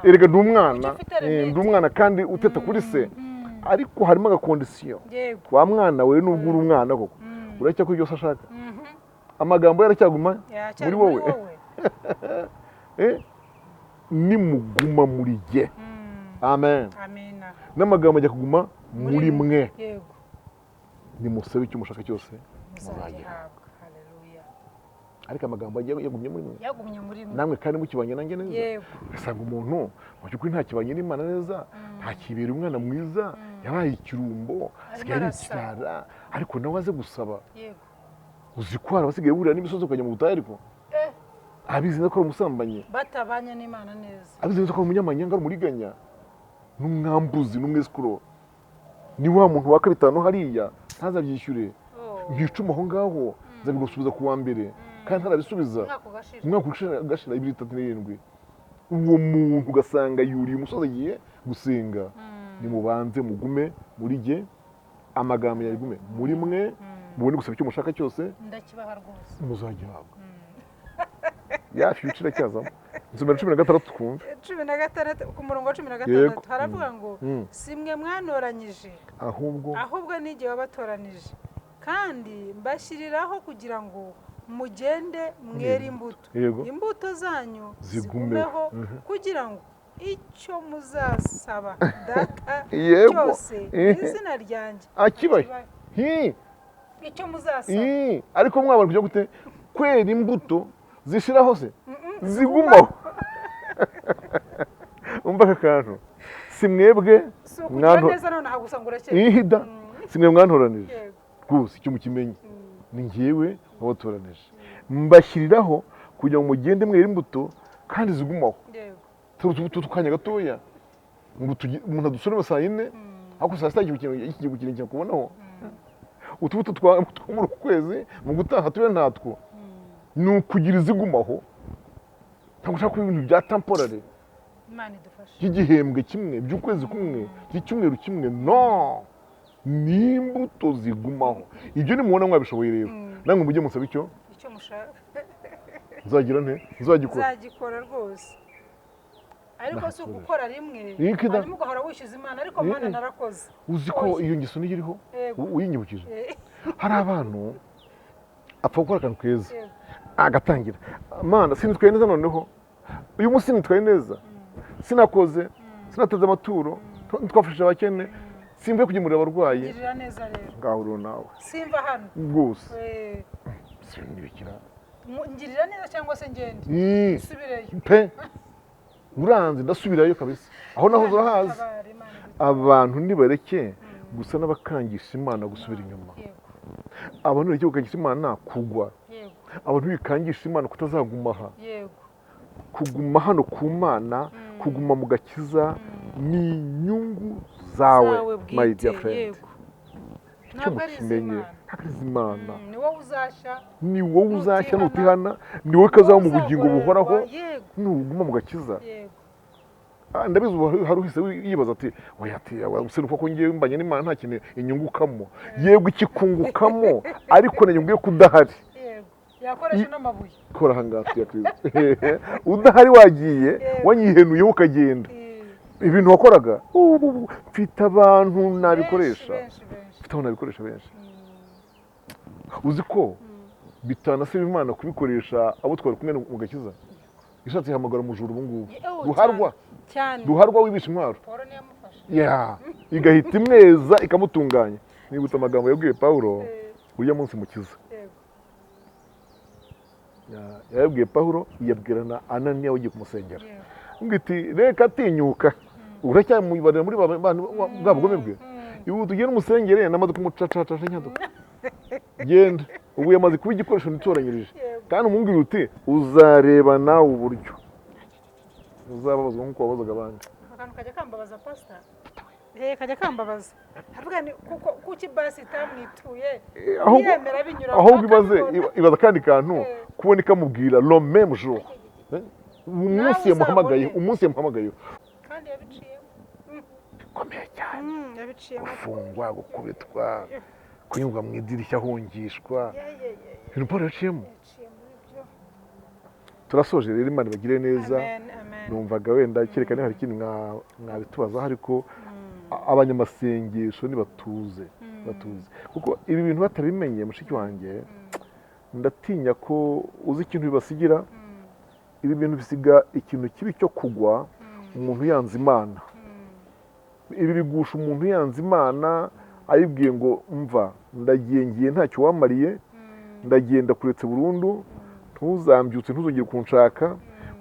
A: Erega ndi umwana, ndi umwana kandi uteta kuri se, ariko harimo agakondisiyo. Wa mwana we nubwo uri umwana koko uracyakora ibyo ashaka, amagambo yaracyaguma muri wowe. Nimuguma muri jye, amen, n'amagambo ajya kuguma muri mwe, nimusabe icyo mushaka cyose muzagihabwa. Ariko amagambo yagumye muri mwe, namwe kandi mukibanye nanjye neza. Ugasanga umuntu mu by'ukuri ntakibanye n'Imana neza, ntakibera umwana mwiza, yabaye ikirumbo, asigaye ari ikirara, ariko nawe aze gusaba. Uzi ko hari abasigaye burira n'imisozi ukajya mu butayu, ariko abizi neza ko ari umusambanyi,
B: batabanye n'Imana neza,
A: abizi neza ko ari umunyamanyanga, ari umuriganya, n'umwambuzi, n'umwesikuro. Ni wa muntu waka 5 hariya ntazabyishyure, nkicuma aho ngaho nzabigusubiza ku wa mbere, kandi ntarabisubiza, umwaka ugashira 2 3 7. Uwo muntu ugasanga yuriye umusozi agiye gusenga. Nimubanze mugume muri jye, amagambo yagume muri mwe, mubone gusaba icyo mushaka cyose,
B: Ndakibaha rwose.
A: muzagihabwa. Ya future iracyazamo. Nsomera 16 twumve.
B: 16, ku murongo wa 16 haravuga ngo: "Si mwe mwantoranyije,
A: ahubwo
B: ahubwo ni jye wabatoranije, kandi mbashyiriraho kugira ngo mugende mwere imbuto, imbuto zanyu
A: zigumeho.
B: zigumeho, kugira ngo icyo muzasaba Data cyose mu izina ryanjye
A: akibahe.
B: akibahe."
A: Hi.
B: Icyo muzasaba.
A: Hi. Ariko mwabona kujya gute kwera imbuto zishiraho se, zigumaho? Umva aka kantu: si mwebwe
B: Si ukugira neza nonaha gusa ngo urekere.
A: Ihida, si mwe mwantoranije. Rwose icyo mukimenye, ni njyewe wabatoranije, mbashyiriraho kugira ngo mugende mwera imbuto kandi zigumaho. Tutu tukanya gatoya ngo umuntu adusorome saa 4, ariko saa 6 ikigiye gukina kubonaho utubuto two muri uku kwezi, mu gutaha tube ntatwo. Ni ukugira izigumaho, ntabwo ushaka kuba ibintu bya temporary
B: Imana idufashe.
A: by'igihembwe kimwe, by'ukwezi kumwe, by'icyumweru kimwe. No, ni imbuto zigumaho. Ibyo nimubona mwabishoboye rero, namwe mujye musaba icyo
B: icyo mushaka.
A: Nzagira nte? Nzagikora.
B: Nzagikora rwose, ariko si ugukora rimwe
A: Yikida.
B: hanyuma ugahora wishyuza Imana: "Ariko Mana, narakoze."
A: Uzi ko iyo ngeso niyo iriho? Uyinyibukije. Hari abantu apfa gukora akantu keza, agatangira: "Mana, sinitwaye neza, noneho uyu munsi sinitwaye neza, sinakoze, sinateze amaturo, twafashije abakene, simvuye kugemurira abarwayi."
B: Ngirira neza rero.
A: Ngaho rero nawe.
B: Simva hano.
A: Rwose. Sinibikira.
B: Ngirira neza cyangwa se ngende nsubireyo.
A: Pe, uranze, ndasubirayo kabisa, aho naho urahazi.
B: Tabara, Imana idufashe.
A: Abantu nibareke gusa n'abakangisha Imana gusubira inyuma. Abantu bareke gukangisha Imana kugwa. Abantu bikangisha Imana kutazaguma aha. Kuguma hano ku Mana, kuguma mu gakiza ni inyungu zawe,
B: Zawe
A: my
B: bwite.
A: dear friend. Icyo
B: Ntabwo ari
A: mukimenye.
B: iz'Imana.
A: Ntabwo ari iz'Imana.
B: Ni wowe uzashya.
A: Ni wowe uzashya
B: Nutihana.
A: nutihana, ni wowe kazaba mu bugingo buhoraho nuguma mu gakiza. Ndabizi ubu hari uhise yibaza ati: "Oya," ati "ubuse ni uko ngewe mbanye n'Imana nta kintu inyungukamo?" Yego, ikikungukamo, ariko na nyungu yo kudahari.
B: Yego, yakoresha n'amabuye.
A: Kora aha ngaha ya Kristo, udahari wagiye, wanyihenuyeho ukagenda, ibintu wakoraga ubu mfite abantu nabikoresha.
B: Benshi, benshi.
A: Mfite abantu nabikoresha benshi. Uzi ko bitanasaba Imana kubikoresha abo twari kumwe mu gakiza? Ishatse ihamagara umujura ubu ngubu, ruharwa,
B: cyane.
A: Ruharwa wibisha intwaro,
B: Paul niyo yamufashe.
A: Ya, igahita imweza, ikamutunganya. Nibutse amagambo yabwiye Pawulo uriya munsi mukiza. Yabwiye Pawulo, yabwira na Ananiya ugiye kumusengera, ngo iti: "Reka, tinyuka, uracyamubarira muri bwa bugome bwe. Ibu tugende umusengere, namaze kumucacacaca nyaduka. Genda, ubu yamaze kuba igikoresho nitoranyirije." Kandi umubwira uti: "Uzareba nawe uburyo uzababazwa nk'uko wabazaga abandi."
B: Akantu kajya kambabaza, pasita, kajya kambabaza, havuga ni kuko kuki basi itamwituye?
A: Ahubwo
B: yemera binyura
A: ahubwo ibaze,
B: akabibona.
A: Ibaza akandi kantu, kubona ikamubwira le même jour, umunsi
B: Nawe
A: yamuhamagaye,
B: uzabone.
A: umunsi yamuhamagaye.
B: Kandi yabiciyemo.
A: Bikomeye cyane.
B: Yabiciyemo.
A: Gufungwa, gukubitwa, kunyurwa mu idirishya ahungishwa,
B: Ye, ye, ye, ye.
A: ibintu Paul yaciyemo.
B: Yaciye muri byo.
A: Turasoje rero, Imana ibagire neza.
B: Amen, amen.
A: Numvaga wenda kereka niba hari ikindi mwabitubazaho, ariko abanyamasengesho nibatuze, batuze, kuko ibi bintu batabimenye, mushiki wanjye, ndatinya ko uzi ikintu bibasigira. Ibi bintu bisiga ikintu kibi cyo kugwa umuntu yanze Imana. Ibi bigusha umuntu yanze Imana, ayibwiye ngo: "Mva, ndagiye, ngiye, ntacyo wamariye, ndagenda kuretse burundu, ntuzambyutse, ntuzongere kunshaka,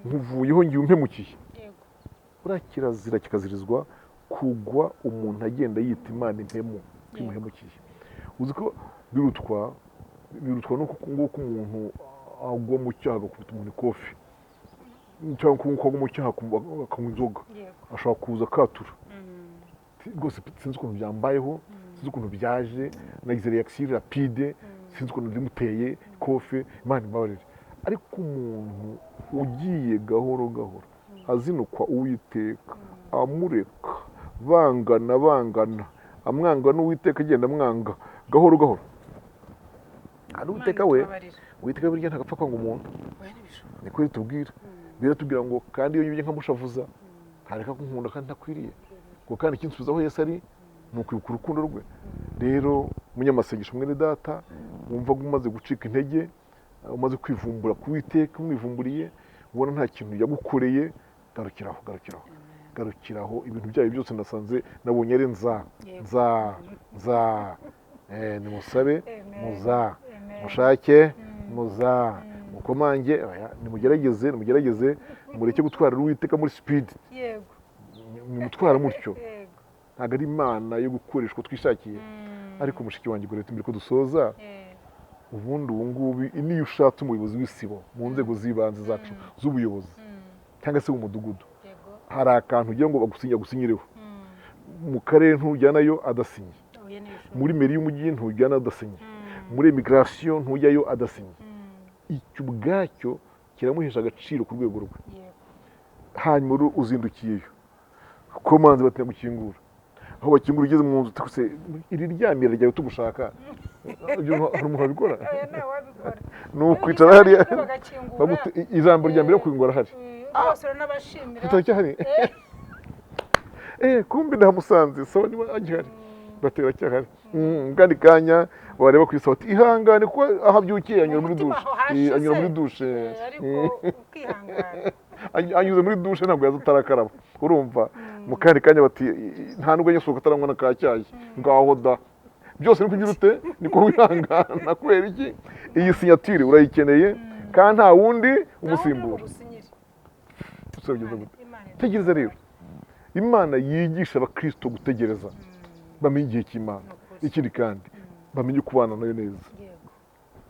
A: nkuvuyeho, ngiye umpemukiye." Buriya kirazira kikazirizwa kugwa umuntu agenda yita Imana impemu, kwimuhemukiye. Uzi ko birutwa nuko nguko umuntu agwa mu cyaha agakubita umuntu ikofi, cyangwa ko agwa mu cyaha akanywa inzoga, ashobora kuza akatura: "Rwose sinzi ukuntu byambayeho, sinzi ukuntu byaje, nagize réaction rapide, sinzi ukuntu ndimuteye ikofe, Imana imbabarire." Ariko umuntu ugiye gahoro gahoro Azinukwa Uwiteka, amureka bangana bangana, amwanga n'Uwiteka agenda amwanga gahoro gahoro. Hari Uwiteka we, Uwiteka burya ntagapfa kwanga umuntu, niko ritubwira. Biratubwira ngo kandi iyo nyibye nkamushavuza ntareka kunkunda kandi ntakwiriye, ngo kandi ikinsubiza aho Yesu ari ni ukwibuka urukundo rwe. Rero munyamasengesho mwene data, wumva umaze gucika intege, umaze kwivumbura ku Uwiteka, umwivumburiye ubona nta kintu yagukoreye, garukiraho, garukiraho, garukiraho. Ibintu byayo byose nasanze nabonye ari nza nza nza. Nimusabe muza, mushake muza, mukomange, nimugerageze, nimugerageze, mureke gutwara Uwiteka muri speed, nimutwara mutyo. Ntabwo ari Imana yo gukoreshwa twishakiye. Ariko mushiki wanjye Goreti, mbere ko dusoza, ubundi ubu ngubu niyo ushatse umuyobozi w'isibo mu nzego z'ibanze zacu z'ubuyobozi cyangwa se w'umudugudu, hari akantu ugira ngo agusinyireho. Mu karere ntujyanayo adasinye, muri meri y'umujyi ntujyana adasinye, muri emigirasiyo ntujyayo adasinye. Icyo ubwacyo kiramuhesha agaciro ku rwego rwe. Hanyuma uzindukiyeyo komanze batinya gukingura, aho bakingura ugeze mu nzu tukuse iri ryamira ryawe tugushaka. Hari umuntu wabikora? Ni ukwicara hariya ijambo rya mbere yo kwingura ahari turacyahari. Kumbi ndahamusanze sawa niba agihari batera cyahari. Kandi kanya wareba ku isauti ihangane kuko aho abyukiye anyura muri dushe, anyura muri dushe, anyuze muri dushe ntabwo yaza atarakaraba. Urumva mu kandi kanya bati nta nubwo nyasohoka ataranywa na ka cyayi, ngaho da byose niko ugira ute, niko wihangana. Kubera iki? Iyi sinyatire urayikeneye kandi nta wundi umusimbura. Tegereza rero, Imana yigisha abakristo gutegereza, bamenye igihe cy'Imana. Ikindi kandi bamenye kubana nayo neza,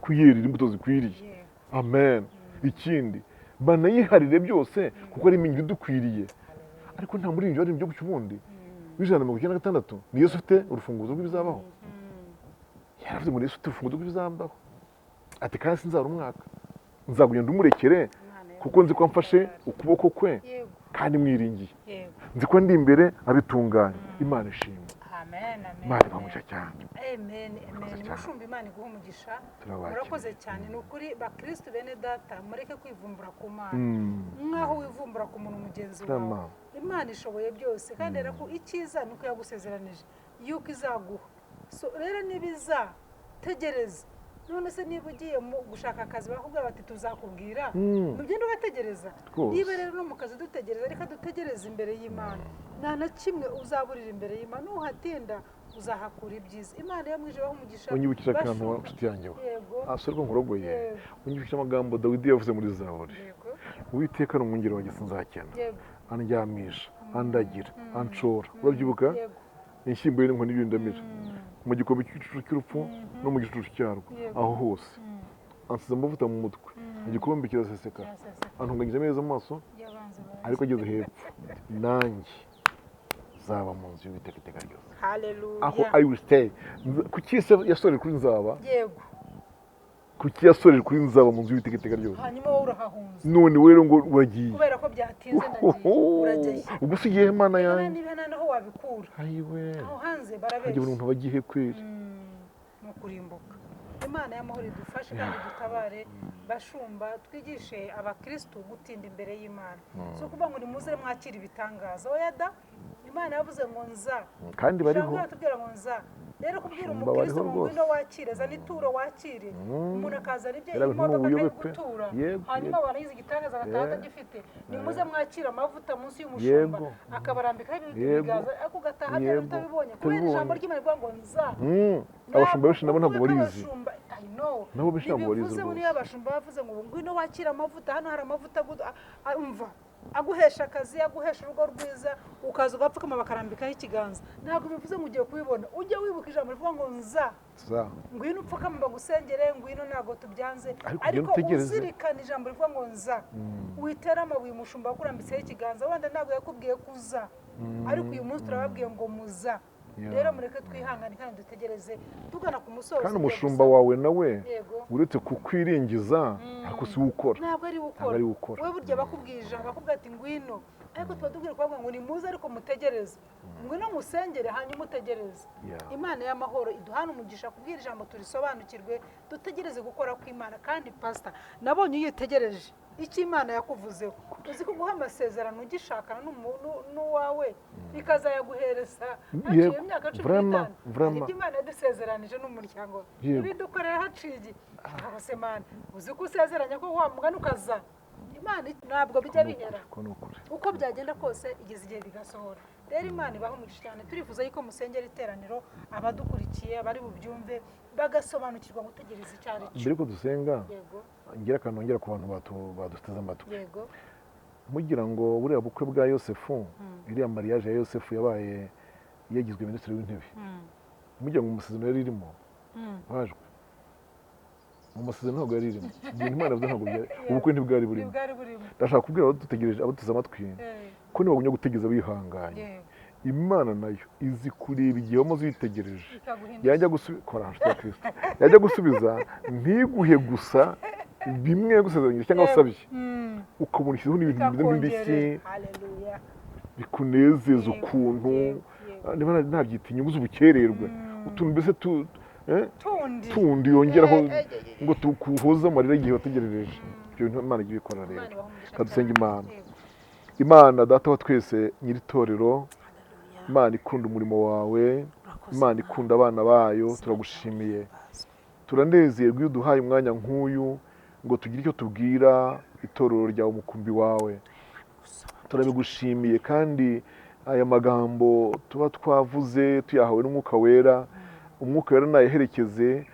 A: kuyerera imbuto zikwiriye. Amen. Ikindi banayiharire byose kuko ari iminyo idukwiriye. Ariko nta muri ibyo ari ibyo ubundi w'196 ni Yesu ufite urufunguzo rw'ibizabaho. Yaravuze ngo Yesu ufite urufunguzo rw'ibizabaho, ati kandi sinzara umwaka, nzagenda umurekere kuko nzi ko amfashe ukuboko kwe kandi mwiringiye, nzi ko ndi imbere abitunganye. Imana ishimwe. Imana ibamugisha cyane.
B: Amen, amen. Mushumba, Imana iguhe umugisha. Murakoze cyane. Ni ukuri bakristo bene data, mureke kwivumbura ku Mana nkaho wivumbura ku muntu mugenzi wawe. Imana ishoboye byose kandi rero ko icyiza ni uko yagusezeranije yuko izaguha. So rero nibiza tegereza. None se niba ugiye gushaka akazi bakubwira bati tuzakubwira, ntugende ugategereza. Niba rero no mu kazi dutegereza, reka dutegereze imbere y'Imana. Nta na kimwe uzaburira imbere y'Imana, nuhatinda uzahakura ibyiza. Imana yo mwije umugisha.
A: Unyibukira akantu nshuti yanjye we, asorwa nkurogoye, unyibukira amagambo Dawidi yavuze muri Zaburi. Uwiteka ni umwungeri wanjye sinzakena, andyamisha, andagira, anshora. Urabyibuka? Inshyimbo ye n'inkoni y'indamira, mu gikombe cy'igicucu cy'urupfu no mu gicucu cyarwo, aho hose ansize amavuta mu mutwe, igikombe kiraseseka, antunganyije ameza mu maso, ariko ageze hepfo nanjye nzaba mu nzu y'Uwiteka iteka ryose. Aho I will stay. Kuki yasoreje kuri nzaba? Kuki yasoreje kuri nzaba mu nzu y'Uwiteka iteka ryose?
B: Hanyuma wowe urahahunze.
A: None rero ngo uragiye.
B: Kubera ko byatinze ndagiye. Uragiye.
A: Ubwo se ugiye Mana yanjye?
B: Niba nta naho wabikura.
A: Ayiwe.
B: Aho hanze barabeshya.
A: Hagiye umuntu abagiye kweri.
B: Ni ukurimbuka. Imana y'amahoro idufashe kandi dutabare. Bashumba, twigishe abakristo gutinda imbere y'Imana. Si ukuvuga ngo nimuze mwakire ibitangaza. Oya da, Imana yavuze ngo nza.
A: Kandi bariho.
B: Iratubwira ngo nza. Rero kubwira umukristo ngo ngwino wakire, zana ituro wakire, umuntu akazana ibye imodoka akayigutura, hanyuma warangiza igitangaza agataha atagifite. Nimuze mwakire amavuta munsi y'umushumba, akabarambikaho ibiganza, ariko ugataha byari utabibonye kubera ijambo ry'Imana rivuga ngo nza.
A: Abashumba benshi nabo ntabwo barizi. Nabo benshi ntabwo barizi
B: rwose. Niyo abashumba bavuze ngo ngwino wakire amavuta, hano hari amavuta, umva aguhesha akazi, aguhesha urugo rwiza, ukaza ugapfukama bakarambikaho ikiganza. Ntabwo bivuze ngo ugiye kubibona. Ujye wibuka ijambo rivuga ngo nza, ngwino upfukama bagusengere, ngwino ntabwo tubyanze, ariko uzirikana ijambo rivuga ngo nza. Witera amabuye umushumba wakurambitseho ikiganza, wenda ntabwo yakubwiye kuza, ariko uyu munsi turababwiye ngo muza. Rero mureke twihangane kandi dutegereze, tugana ku musozo.
A: Kandi
B: Ugiye
A: umushumba
B: gusaba.
A: wawe nawe,
B: Yego.
A: uretse kukwiringiza, ariko si we ukora.
B: Ntabwo ari we
A: Ntabwo
B: ukora.
A: ari we ukora.
B: We burya bakubwiye ijambo, bakubwira ati ngwino, ariko tuba tubwira kubavuga ngo nimuze, ariko mutegereze, ngwino musengere hanyuma utegereze. Imana y'amahoro iduhane umugisha kubwira ijambo, turisobanukirwe, dutegereze gukora kw'Imana. Kandi pasita, nabonye iyo utegereje icyo Imana yakuvuzeho, uzi ko guha amasezerano ugishakana n'uwawe ikazayaguhereza haciye imyaka cumi n'itanu. Hari ibyo Imana yadusezeranije n'umuryango, ibidukorera haciye igihe. Aho se Mana, uzi ko usezeranya ko wa mugani ukaza Imana ntabwo bijya bihera.
A: Ko ni ukuri.
B: Uko byagenda kose, igeze igihe bigasohora. Rero Imana ibaha umugisha cyane. Turifuza yuko musengera iteraniro, abadukurikiye abari bubyumve bagasobanukirwa gutegereza icyo ari cyo.
A: Mbere yuko dusenga,
B: Yego.
A: ngira akantu nongera ku bantu baduteze amatwi.
B: Yego.
A: Mugira ngo buriya bukwe bwa Yosefu, iriya mariage ya Yosefu yabaye yagizwe minisitiri w'intebe, mugira ngo mu masezerano yari irimo? Bajwe mu masezerano ntabwo yari irimo. Ibintu Imana yavuze ntabwo byari, ubukwe ntibwari burimo.
B: Ntibwari burimo.
A: Ndashaka kubwira abadutegereje, abaduteze amatwi, ko nibagumya gutegereza bihanganye, Imana nayo izi kureba igihe wamaze uyitegereje,
B: Ikaguhindukira.
A: yajya gusubiza, kora nshuti ya Kristo, yajya gusubiza ntiguhe gusa bimwe yagusezeranyije cyangwa wasabye, ukabona ishyizeho n'ibintu bimeze nk'indishyi.
B: Ikakongerera. Haleluya.
A: Bikunezeza ukuntu,
B: Yego, yego.
A: niba nabyita inyungu z'ubukererwe, utuntu mbese
B: Tundi.
A: tundi yongeraho
B: Eh.
A: ngo tukuhoze amarira igihe wategerereje. Ibyo bintu Imana ijya ibikora rero.
B: Imana ibahe umugisha
A: Reka dusenge.
B: cyane.
A: Imana,
B: Yego.
A: Imana Data wa twese, nyir'itorero,
B: Haleluya.
A: Imana ikunda umurimo wawe,
B: Urakoze,
A: Imana
B: Mana.
A: ikunda abana bayo, turagushimiye, turanezerwa iyo uduhaye umwanya nk'uyu ngo tugire icyo tubwira itorero ryawe, umukumbi wawe. Turabigushimiye, kandi aya magambo tuba twavuze tuyahawe n'Umwuka Wera, Umwuka Wera nayaherekeze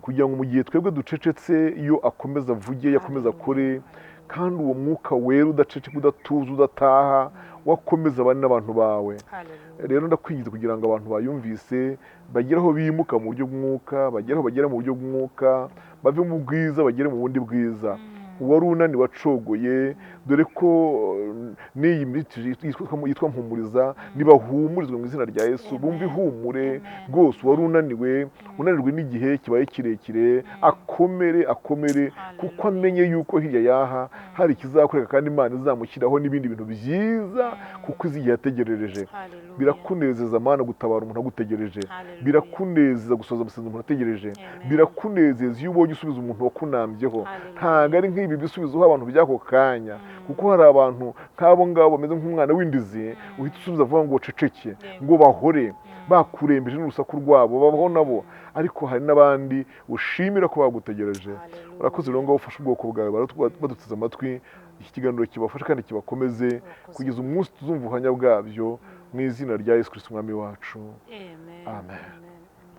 A: kugira ngo mu gihe twebwe ducecetse, iyo akomeza avuge, yakomeza akore, kandi uwo Mwuka Wera udaceceka, udatuza, udataha, wakomeza abane n'abantu bawe.
B: Haleluya.
A: Rero ndakwinginze kugira ngo abantu bayumvise bagere aho bimuka mu buryo bw'umwuka, bagere aho bagera mu buryo bw'umwuka, bave mu bwiza bagere mu bundi bwiza. Uwari unaniwe acogoye, dore ko n'iyi miti yitwa Mpumuriza, nibahumurizwe mu izina rya Yesu, bumve ihumure rwose. Uwari unaniwe, unanirwe n'igihe kibaye kirekire, akomere, akomere, kuko amenye yuko hirya y'aha hari ikizakoreka, kandi Imana izamushyiraho n'ibindi bintu byiza, kuko izi igihe yategerereje.
B: Haleluya.
A: Birakunezeza Mana gutabara umuntu agutegereje.
B: Haleluya.
A: Birakunezeza gusohoza amasezerano umuntu ategereje.
B: Amen.
A: Birakunezeza iyo ubonye usubiza umuntu wakunambyeho.
B: Haleluya.
A: Ntabwo ari nk'ibi bisubizo uha abantu by'ako kanya, kuko hari abantu nk'abo ngabo bameze nk'umwana w'indizi, uhita usubiza vuba ngo baceceke, ngo bahore bakurembeje n'urusaku rwabo, babaho nabo. Ariko hari n'abandi ushimira ko bagutegereje.
B: Haleluya.
A: Urakoze rero ngo ufashe ubwoko bwawe baduteze amatwi, iki kiganiro kibafashe kandi kibakomeze
B: Urakoze.
A: kugeza umunsi tuzumva ubuhamya bwabyo, mu izina rya Yesu Kristo Umwami wacu.
B: Amen.
A: Amen.
B: Amen.